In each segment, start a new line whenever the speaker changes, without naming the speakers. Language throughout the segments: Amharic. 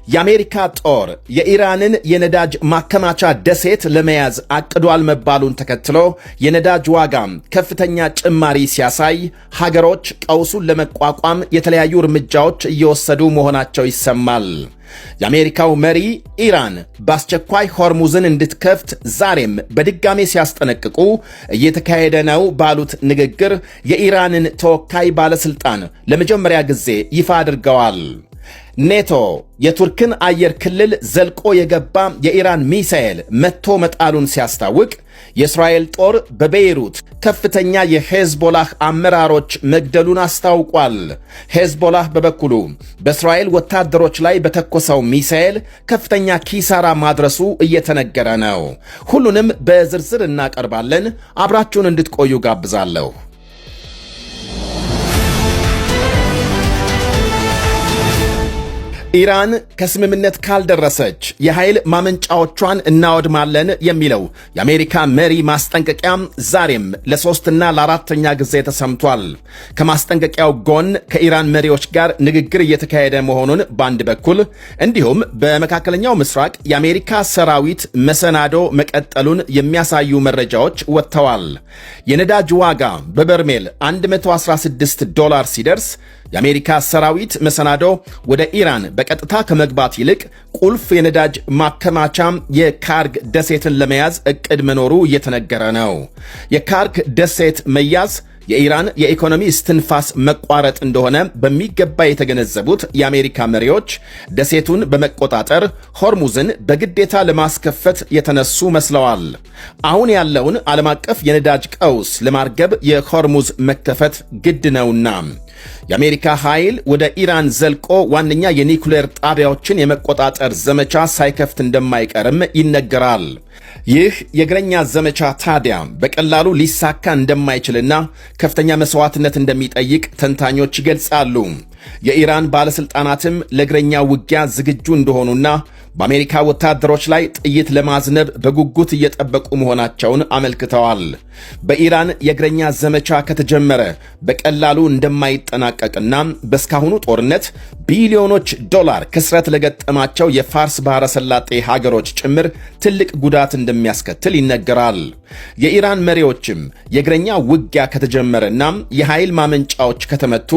የአሜሪካ ጦር የኢራንን የነዳጅ ማከማቻ ደሴት ለመያዝ አቅዷል መባሉን ተከትሎ የነዳጅ ዋጋም ከፍተኛ ጭማሪ ሲያሳይ ሀገሮች ቀውሱን ለመቋቋም የተለያዩ እርምጃዎች እየወሰዱ መሆናቸው ይሰማል። የአሜሪካው መሪ ኢራን በአስቸኳይ ሆርሙዝን እንድትከፍት ዛሬም በድጋሜ ሲያስጠነቅቁ እየተካሄደ ነው ባሉት ንግግር የኢራንን ተወካይ ባለሥልጣን ለመጀመሪያ ጊዜ ይፋ አድርገዋል። ኔቶ የቱርክን አየር ክልል ዘልቆ የገባ የኢራን ሚሳኤል መትቶ መጣሉን ሲያስታውቅ የእስራኤል ጦር በቤይሩት ከፍተኛ የሄዝቦላህ አመራሮች መግደሉን አስታውቋል። ሄዝቦላህ በበኩሉ በእስራኤል ወታደሮች ላይ በተኮሰው ሚሳኤል ከፍተኛ ኪሳራ ማድረሱ እየተነገረ ነው። ሁሉንም በዝርዝር እናቀርባለን። አብራችሁን እንድትቆዩ ጋብዛለሁ። ኢራን ከስምምነት ካልደረሰች የኃይል ማመንጫዎቿን እናወድማለን የሚለው የአሜሪካ መሪ ማስጠንቀቂያም ዛሬም ለሶስትና ለአራተኛ ጊዜ ተሰምቷል። ከማስጠንቀቂያው ጎን ከኢራን መሪዎች ጋር ንግግር እየተካሄደ መሆኑን በአንድ በኩል፣ እንዲሁም በመካከለኛው ምስራቅ የአሜሪካ ሰራዊት መሰናዶ መቀጠሉን የሚያሳዩ መረጃዎች ወጥተዋል። የነዳጅ ዋጋ በበርሜል 116 ዶላር ሲደርስ የአሜሪካ ሰራዊት መሰናዶ ወደ ኢራን በቀጥታ ከመግባት ይልቅ ቁልፍ የነዳጅ ማከማቻም የካርግ ደሴትን ለመያዝ እቅድ መኖሩ እየተነገረ ነው። የካርግ ደሴት መያዝ የኢራን የኢኮኖሚ እስትንፋስ መቋረጥ እንደሆነ በሚገባ የተገነዘቡት የአሜሪካ መሪዎች ደሴቱን በመቆጣጠር ሆርሙዝን በግዴታ ለማስከፈት የተነሱ መስለዋል። አሁን ያለውን ዓለም አቀፍ የነዳጅ ቀውስ ለማርገብ የሆርሙዝ መከፈት ግድ ነውና የአሜሪካ ኃይል ወደ ኢራን ዘልቆ ዋነኛ የኒኩሌር ጣቢያዎችን የመቆጣጠር ዘመቻ ሳይከፍት እንደማይቀርም ይነገራል። ይህ የእግረኛ ዘመቻ ታዲያ በቀላሉ ሊሳካ እንደማይችልና ከፍተኛ መስዋዕትነት እንደሚጠይቅ ተንታኞች ይገልጻሉ። የኢራን ባለሥልጣናትም ለእግረኛ ውጊያ ዝግጁ እንደሆኑና በአሜሪካ ወታደሮች ላይ ጥይት ለማዝነብ በጉጉት እየጠበቁ መሆናቸውን አመልክተዋል። በኢራን የእግረኛ ዘመቻ ከተጀመረ በቀላሉ እንደማይጠናቀቅና በእስካሁኑ ጦርነት ቢሊዮኖች ዶላር ክስረት ለገጠማቸው የፋርስ ባሕረ ሰላጤ ሀገሮች ጭምር ትልቅ ጉዳት እንደሚያስከትል ይነገራል። የኢራን መሪዎችም የእግረኛ ውጊያ ከተጀመረና የኃይል ማመንጫዎች ከተመቱ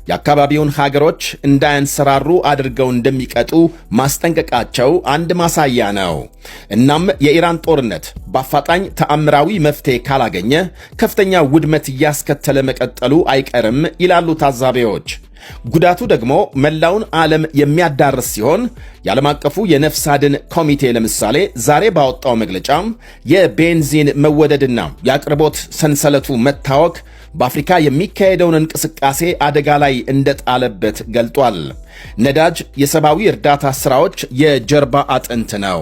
የአካባቢውን ሀገሮች እንዳያንሰራሩ አድርገው እንደሚቀጡ ማስጠንቀቃቸው አንድ ማሳያ ነው። እናም የኢራን ጦርነት በአፋጣኝ ተአምራዊ መፍትሄ ካላገኘ ከፍተኛ ውድመት እያስከተለ መቀጠሉ አይቀርም ይላሉ ታዛቢዎች። ጉዳቱ ደግሞ መላውን ዓለም የሚያዳርስ ሲሆን የዓለም አቀፉ የነፍስ አድን ኮሚቴ ለምሳሌ ዛሬ ባወጣው መግለጫ የቤንዚን መወደድና የአቅርቦት ሰንሰለቱ መታወክ በአፍሪካ የሚካሄደውን እንቅስቃሴ አደጋ ላይ እንደጣለበት ገልጧል። ነዳጅ የሰብአዊ እርዳታ ሥራዎች የጀርባ አጥንት ነው።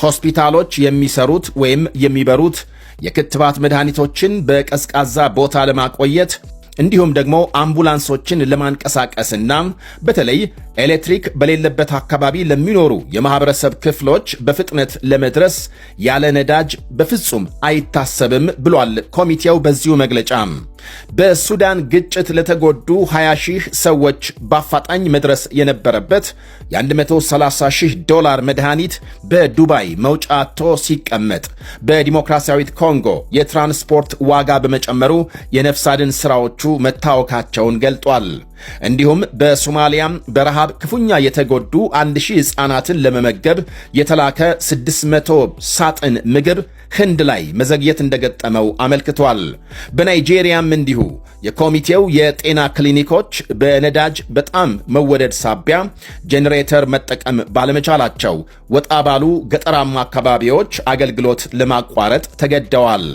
ሆስፒታሎች የሚሰሩት ወይም የሚበሩት የክትባት መድኃኒቶችን በቀዝቃዛ ቦታ ለማቆየት እንዲሁም ደግሞ አምቡላንሶችን ለማንቀሳቀስና በተለይ ኤሌክትሪክ በሌለበት አካባቢ ለሚኖሩ የማኅበረሰብ ክፍሎች በፍጥነት ለመድረስ ያለ ነዳጅ በፍጹም አይታሰብም ብሏል ኮሚቴው በዚሁ መግለጫ። በሱዳን ግጭት ለተጎዱ 20 ሺህ ሰዎች በአፋጣኝ መድረስ የነበረበት የ130 ሺህ ዶላር መድኃኒት በዱባይ መውጫ አጥቶ ሲቀመጥ፣ በዲሞክራሲያዊት ኮንጎ የትራንስፖርት ዋጋ በመጨመሩ የነፍስ አድን ሥራዎቹ መታወካቸውን ገልጧል። እንዲሁም በሶማሊያም በረሃብ ክፉኛ የተጎዱ 1000 ሕፃናትን ለመመገብ የተላከ 600 ሳጥን ምግብ ህንድ ላይ መዘግየት እንደገጠመው አመልክቷል። በናይጄሪያም እንዲሁ የኮሚቴው የጤና ክሊኒኮች በነዳጅ በጣም መወደድ ሳቢያ ጄኔሬተር መጠቀም ባለመቻላቸው ወጣ ባሉ ገጠራማ አካባቢዎች አገልግሎት ለማቋረጥ ተገደዋል።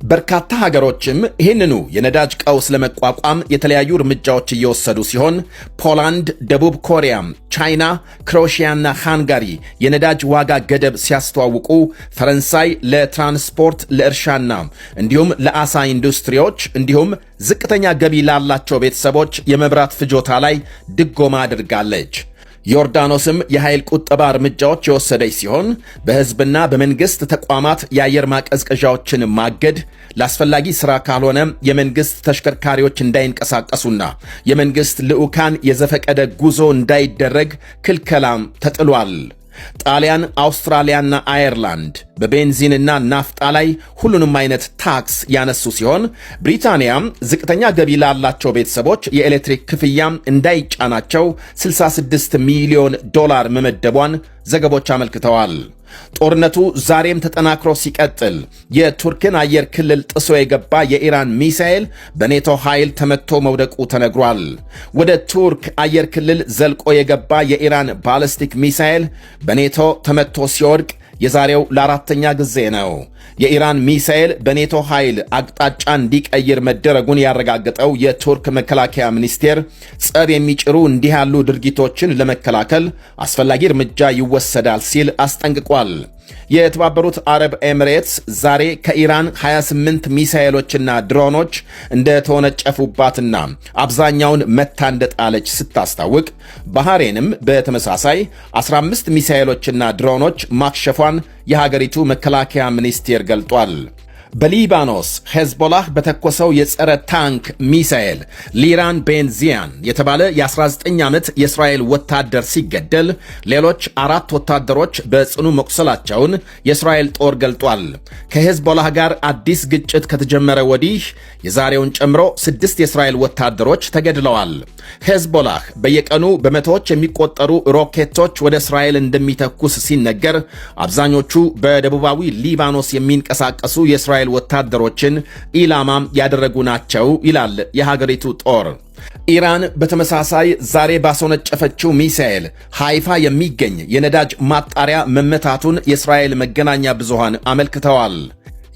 በርካታ ሀገሮችም ይህንኑ የነዳጅ ቀውስ ለመቋቋም የተለያዩ እርምጃዎች እየወሰዱ ሲሆን ፖላንድ፣ ደቡብ ኮሪያ፣ ቻይና፣ ክሮሺያና ሃንጋሪ የነዳጅ ዋጋ ገደብ ሲያስተዋውቁ፣ ፈረንሳይ ለትራንስፖርት፣ ለእርሻና እንዲሁም ለአሳ ኢንዱስትሪዎች እንዲሁም ዝቅተኛ ገቢ ላላቸው ቤተሰቦች የመብራት ፍጆታ ላይ ድጎማ አድርጋለች። ዮርዳኖስም የኃይል ቁጠባ እርምጃዎች የወሰደች ሲሆን በሕዝብና በመንግሥት ተቋማት የአየር ማቀዝቀዣዎችን ማገድ፣ ለአስፈላጊ ሥራ ካልሆነ የመንግሥት ተሽከርካሪዎች እንዳይንቀሳቀሱና የመንግሥት ልዑካን የዘፈቀደ ጉዞ እንዳይደረግ ክልከላም ተጥሏል። ጣሊያን፣ አውስትራሊያና አየርላንድ በቤንዚንና ናፍጣ ላይ ሁሉንም አይነት ታክስ ያነሱ ሲሆን ብሪታንያም ዝቅተኛ ገቢ ላላቸው ቤተሰቦች የኤሌክትሪክ ክፍያ እንዳይጫናቸው 66 ሚሊዮን ዶላር መመደቧን ዘገቦች አመልክተዋል። ጦርነቱ ዛሬም ተጠናክሮ ሲቀጥል የቱርክን አየር ክልል ጥሶ የገባ የኢራን ሚሳኤል በኔቶ ኃይል ተመቶ መውደቁ ተነግሯል። ወደ ቱርክ አየር ክልል ዘልቆ የገባ የኢራን ባለስቲክ ሚሳኤል በኔቶ ተመቶ ሲወድቅ የዛሬው ለአራተኛ ጊዜ ነው። የኢራን ሚሳኤል በኔቶ ኃይል አቅጣጫ እንዲቀይር መደረጉን ያረጋገጠው የቱርክ መከላከያ ሚኒስቴር ጸብ የሚጭሩ እንዲህ ያሉ ድርጊቶችን ለመከላከል አስፈላጊ እርምጃ ይወሰዳል ሲል አስጠንቅቋል። የተባበሩት አረብ ኤሚሬትስ ዛሬ ከኢራን 28 ሚሳኤሎችና ድሮኖች እንደተወነጨፉባትና አብዛኛውን መታ እንደጣለች ስታስታውቅ፣ ባህሬንም በተመሳሳይ 15 ሚሳኤሎችና ድሮኖች ማክሸፏን የሀገሪቱ መከላከያ ሚኒስቴር ገልጧል። በሊባኖስ ሄዝቦላህ በተኮሰው የጸረ ታንክ ሚሳኤል ሊራን ቤንዚያን የተባለ የ19 ዓመት የእስራኤል ወታደር ሲገደል ሌሎች አራት ወታደሮች በጽኑ መቁሰላቸውን የእስራኤል ጦር ገልጧል። ከሄዝቦላህ ጋር አዲስ ግጭት ከተጀመረ ወዲህ የዛሬውን ጨምሮ 6 የእስራኤል ወታደሮች ተገድለዋል። ሄዝቦላህ በየቀኑ በመቶዎች የሚቆጠሩ ሮኬቶች ወደ እስራኤል እንደሚተኩስ ሲነገር አብዛኞቹ በደቡባዊ ሊባኖስ የሚንቀሳቀሱ የእስራኤል ወታደሮችን ኢላማ ያደረጉ ናቸው ይላል የሀገሪቱ ጦር። ኢራን በተመሳሳይ ዛሬ ባስወነጨፈችው ሚሳኤል ሃይፋ የሚገኝ የነዳጅ ማጣሪያ መመታቱን የእስራኤል መገናኛ ብዙሃን አመልክተዋል።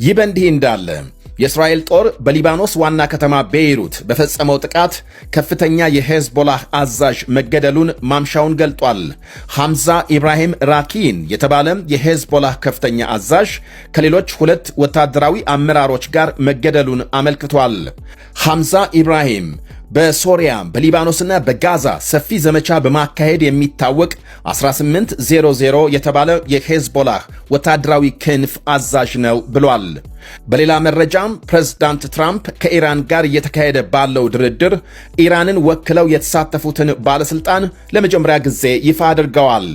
ይህ በእንዲህ እንዳለ የእስራኤል ጦር በሊባኖስ ዋና ከተማ ቤይሩት በፈጸመው ጥቃት ከፍተኛ የሄዝቦላህ አዛዥ መገደሉን ማምሻውን ገልጧል። ሐምዛ ኢብራሂም ራኪን የተባለ የሄዝቦላህ ከፍተኛ አዛዥ ከሌሎች ሁለት ወታደራዊ አመራሮች ጋር መገደሉን አመልክቷል። ሐምዛ ኢብራሂም በሶሪያ፣ በሊባኖስና በጋዛ ሰፊ ዘመቻ በማካሄድ የሚታወቅ 1800 የተባለ የሄዝቦላህ ወታደራዊ ክንፍ አዛዥ ነው ብሏል። በሌላ መረጃም ፕሬዝዳንት ትራምፕ ከኢራን ጋር እየተካሄደ ባለው ድርድር ኢራንን ወክለው የተሳተፉትን ባለሥልጣን ለመጀመሪያ ጊዜ ይፋ አድርገዋል።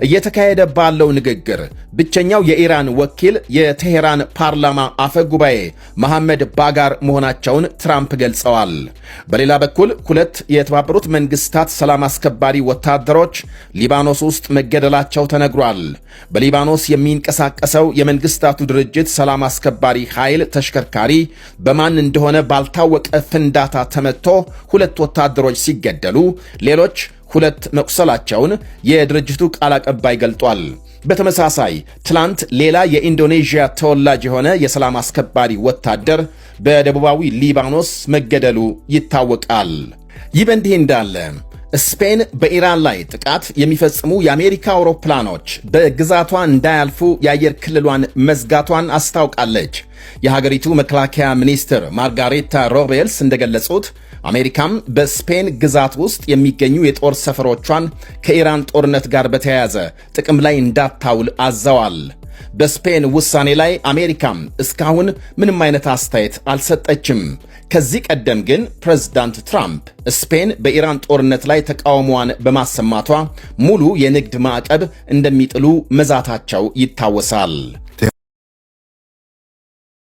እየተካሄደ ባለው ንግግር ብቸኛው የኢራን ወኪል የቴሄራን ፓርላማ አፈ ጉባኤ መሐመድ ባጋር መሆናቸውን ትራምፕ ገልጸዋል። በሌላ በኩል ሁለት የተባበሩት መንግስታት ሰላም አስከባሪ ወታደሮች ሊባኖስ ውስጥ መገደላቸው ተነግሯል። በሊባኖስ የሚንቀሳቀሰው የመንግስታቱ ድርጅት ሰላም አስከባሪ ኃይል ተሽከርካሪ በማን እንደሆነ ባልታወቀ ፍንዳታ ተመትቶ ሁለት ወታደሮች ሲገደሉ ሌሎች ሁለት መቁሰላቸውን የድርጅቱ ቃል አቀባይ ገልጧል። በተመሳሳይ ትላንት ሌላ የኢንዶኔዥያ ተወላጅ የሆነ የሰላም አስከባሪ ወታደር በደቡባዊ ሊባኖስ መገደሉ ይታወቃል። ይህ በእንዲህ እንዳለ ስፔን በኢራን ላይ ጥቃት የሚፈጽሙ የአሜሪካ አውሮፕላኖች በግዛቷ እንዳያልፉ የአየር ክልሏን መዝጋቷን አስታውቃለች። የሀገሪቱ መከላከያ ሚኒስትር ማርጋሬታ ሮቤልስ እንደገለጹት አሜሪካም በስፔን ግዛት ውስጥ የሚገኙ የጦር ሰፈሮቿን ከኢራን ጦርነት ጋር በተያያዘ ጥቅም ላይ እንዳታውል አዘዋል። በስፔን ውሳኔ ላይ አሜሪካም እስካሁን ምንም አይነት አስተያየት አልሰጠችም። ከዚህ ቀደም ግን ፕሬዝዳንት ትራምፕ ስፔን በኢራን ጦርነት ላይ ተቃውሞዋን በማሰማቷ ሙሉ የንግድ ማዕቀብ እንደሚጥሉ መዛታቸው ይታወሳል።